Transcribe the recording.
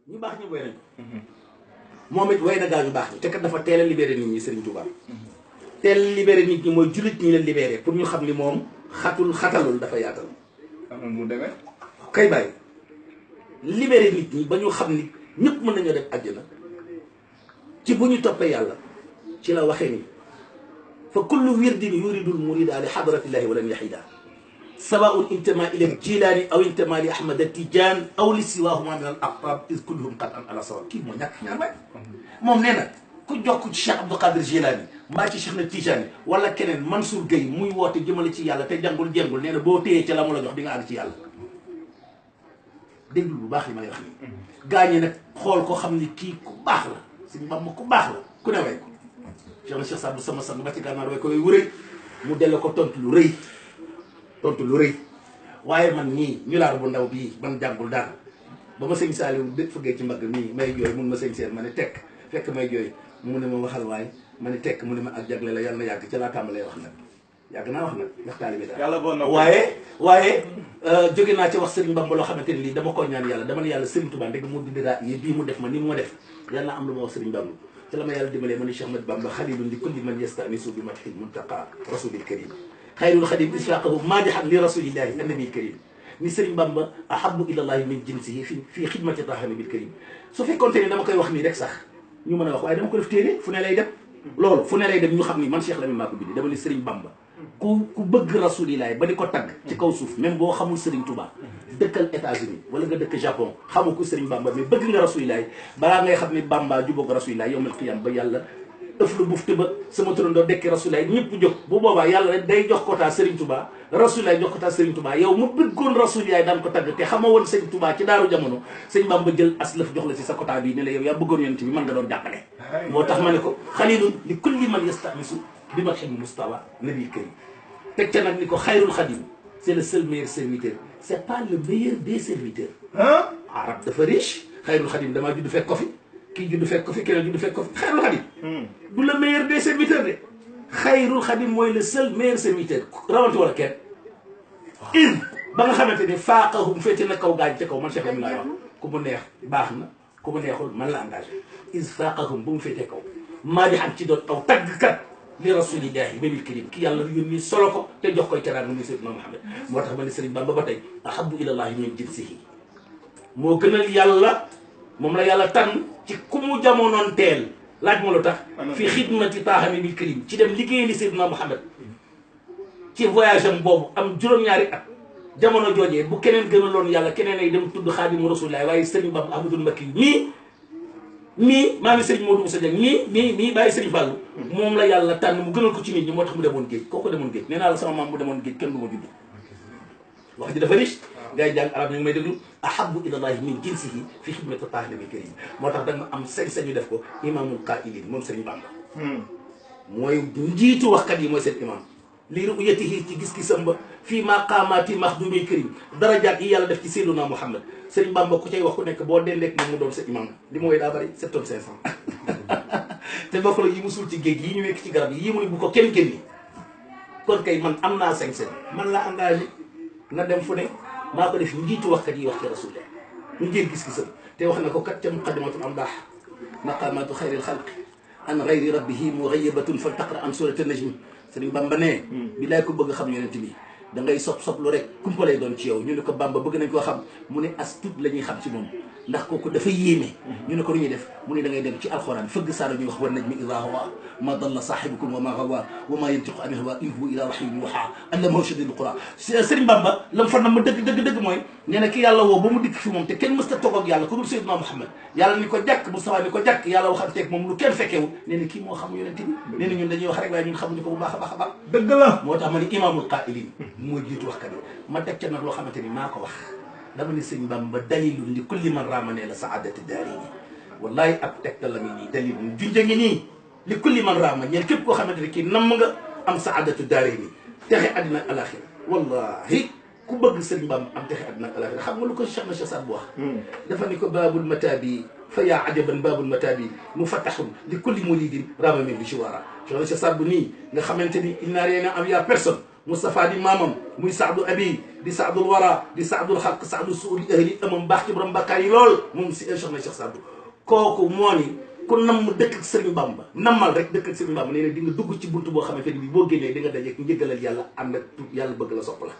ñu baax ñu way nañ moom it way na gaa ñu baax ñi te kat dafa teel a libéré nit ñi Serigne Touba teel a libéré nit ñi mooy jullit ñi leen libéré pour ñu xam ni moom xatalul dafa yaatal. am mu demee. kay bàyyi libéré nit ñi ba ñu xam ni ñëpp mën nañoo def àjjana ci bu ñu toppee yàlla ci la waxee ni fa kullu wirdin yuridul murida li hadratillahi walan yahida sawaun intama ila jilaani aw intama li ahmad tijan aw li siwahuma min al aqtab is kulluhum qad an ala sawa kii moo ñàkk ñaar waay moom nee na ku jokk ci Cheikh Abdou Qadir Jilani mbaa ci Cheikh na Tijani wala keneen Mansour Gueye muy woote jëmale ci yàlla te jàngul jéngul nee na boo téyee ca la mu la jox di nga àgg ci yàlla déglu bu baax li may wax nii gaañi nag xool ko xam ni kii ku baax la suñu Bamba ku baax la ku ne way ko Cheikh na Cheikh Sadou sama sang ba ci gànnaar way ko way wurëy mu delle ko tontu lu rëy waaye man nii ñu laar bu ndaw bii man jàngul dara ba ma sëñ Saliou dëkk fëggee ci mbagg mii may jooy mun ma sëñ seen ma ne tekk fekk may jooy mu ne ma waxal waay ma ne tekk mu ne ma ak jagle la yàlla na yàgg ca laa tàmbalee wax nag yàgg naa wax nag ndax taalibe daal waaye jóge naa ci wax Serigne Bamba loo xamante ni lii dama ko ñaan yàlla dama ne yàlla Serigne Touba ndeg mu dindi raa yi bii mu def ma ni mu ma def yàlla na am lu ma wax Serigne Bamba te la ma yàlla dimbalee ma ne Cheikh Ahmad Bamba xalilun li kulli man yastanisu bi madhil muntaqa rasulil karim xayrul xadim israqahu madihan li rasulillahi annabil karim ni Serigne Bamba ahabu ilallahi min jinsihi fii xidmati taha nabil karim su fekkoonte ni dama koy wax nii rek sax ñu mën a wax waaye dama ko def téere fu ne lay dem loolu fu ne lay dem ñu xam ni man Cheikh Lamine maa ko bindi dama ni Serigne Bamba ku bëgg rasulillahi ba di ko tagg ci kaw suuf même boo xamul Serigne Touba dëkkal États-Unis wala nga dëkk Japon xamu ko Serigne Bamba mais bëgg nga rasulillahi balaa ngay xam ni Bamba jubóog rasulillahi yawmal qiyam ba yàlla ëf lu bufte ba sama turandoo dekki rasulillahi ñëpp jóg bu boobaa yàlla rek day jox kotaa Serigne Touba rasulillahi jox kotaa Serigne Touba yow mu bëggoon rasulillahi daan ko tagg te xama woon Serigne Touba ci daaru jamono Serigne Bamba jël aslëf jox la ci sa kotaa bi ne la yow yaa bëggoon yonent bi mën nga doon jàppale moo tax ma ne ko xalilun li kulli man yastamisu bi madhil mustawa nabil karim teg ca nag ni ko xayrul xadim c'est le seul meilleur serviteur c'est pas le meilleur des serviteurs arab dafa riche xayrul xadim damaa judd fekk ko fi kii judd fekk ko fi keneen judd fekk ko fi xayrul xadim du le meilleur des serviteurs de xayrul xadim mooy le seul meilleur serviteur rawante wala kenn in ba nga xamante ni faaqahum féete na kaw gaañ ca kaw man Cheikh Lamine laay wax ku mu neex baax na ku mu neexul man la engagé is faaqahum bu mu féete kaw maa di xam ci doon aw taggkat li rasulillahi babil karim ki yàlla yónni solo ko te jox koy teraanga muy Seydina Muhammad moo tax ma ne Serigne Bamba ba tey ahabu ilallahi min jinsihi moo gënal yàlla moom la yàlla tànn ci ku mu jamonoon teel laaj ma lu tax fi xidmati taahami bil karim ci dem liggéey li Seydina Muhammad ci voyage am boobu am juróom-ñaari at jamono joojee bu keneen gënaloon yàlla keneen ay dem tudd xaadimu rasulillahi waaye Serigne Bamba Ahmadul Mbakki mii maa ngi Serigne Modou Moussa Dieng mii bàyyi Serigne Fallou moom la yàlla tànn mu gënal ko ci nit ñi moo tax mu demoon géej kooku demoon géej nee naa la sama maam mu demoon géej kenn du ma judd wax ji dafa riche ngay jàng arab ñu ngi may déglu ahabu ilallahi min jinsihi fi xidmati taahiri bil karim moo tax danga am sañ-sañu def ko imamul qaa'ilin moom Serigne Bamba mooy njiitu waxkat yi mooy seen imam li ru'yatihi ci gis-gisam ba fii maqaamaati maxdumil karim darajaat yi yàlla def ci Seydina Muhammad Serigne Bamba ku cay wax ku nekk boo dendeek moom mu doon sa imam li ma woy daa bëri 7 tonnes 500 te bokk la yi mu suul ci géej yi ñu wekk ci garab yi mu ne bu ko kenn génni kon kay man am naa sañ-sañ man laa engagé na dem fu ne maa ko def njiitu waxkat yi wax ci rasulillah ñu ngeen gis-gisam te wax na ko kat ca muqaddimatul amdah maqaamaatu xayril xalqi an gayri rabbihi mughayabatun fal taqra an surati najmi Serigne Bamba ne bilaay ko bëgg xam yonent bi da ngay sob lu rek kumpa lay doon ci yow ñu ne ko Bamba bëgg nañ koo xam mu ne as tuut la ñuy xam ci moom ndax kooku dafa yéeme ñu ne ko lu ñuy def mu ne da ngay dem ci alxuraan fëgg saara ñuy wax wa najmi idaa hawaa ma dalla saahibukum wa ma gawaa wa ma yantiqu anil hawaa in huwa illaa wahyun yuuhaa allamahu shadiidul quwaa Serigne Bamba la mu fa nam ma dëgg mooy nee na ki yàlla woo ba mu dikk fi moom te kenn mës ta toog ak yàlla ku dul Seydina Muhammad yàlla ni ko jàkk Mustafa ni ko jàkk yàlla waxanteeg moom lu kenn fekkewul nee na kii moo xam yonent bi nee na ñun dañuy wax rek waaye ñun xamuñu ko bu baax a baax a baax dëgg la moo tax ma ni imaamul qaa'iliin moo jiitu waxkat yi ma teg ca nag loo xamante ni maa ko wax dama ni Serigne Bamba dalilun li kulli man raamane la saadati daarayni wallahi ab tegtal la mi nii dalilun junjë ngi nii li kulli man raama ñeen képp koo xamante ne kii namm nga am saadatu daarayni texe àddina ak alaxira wallahi ku bëgg Serigne Bamba am texe àddina ak alaxira xam nga lu ko Cheikh na Cheikh Saad bu wax dafa ni ko baabul mataabi fa yaa ajaban baabul mataabi mufattaxun li kulli muridin raama min bi chiwara Cheikh na Cheikh Saad bu nii nga xamante ni il n'a rien à envier à personne Moustapha di maamam muy saadu abi di saadul wara di saadul xaq saadu suudi ahli amam baax ci borom bakkaar yi lool moom si Cheikh na Cheikh Saadu kooku moo ni ku nam dëkk ak Sëriñ Bamba nammal rek dëkk ak Sëriñ Bamba nee na di nga dugg ci buntu boo xamante ni bi boo génnee di nga dajeeg njëggalal yàlla ànd ak yàlla bëgg la sopp la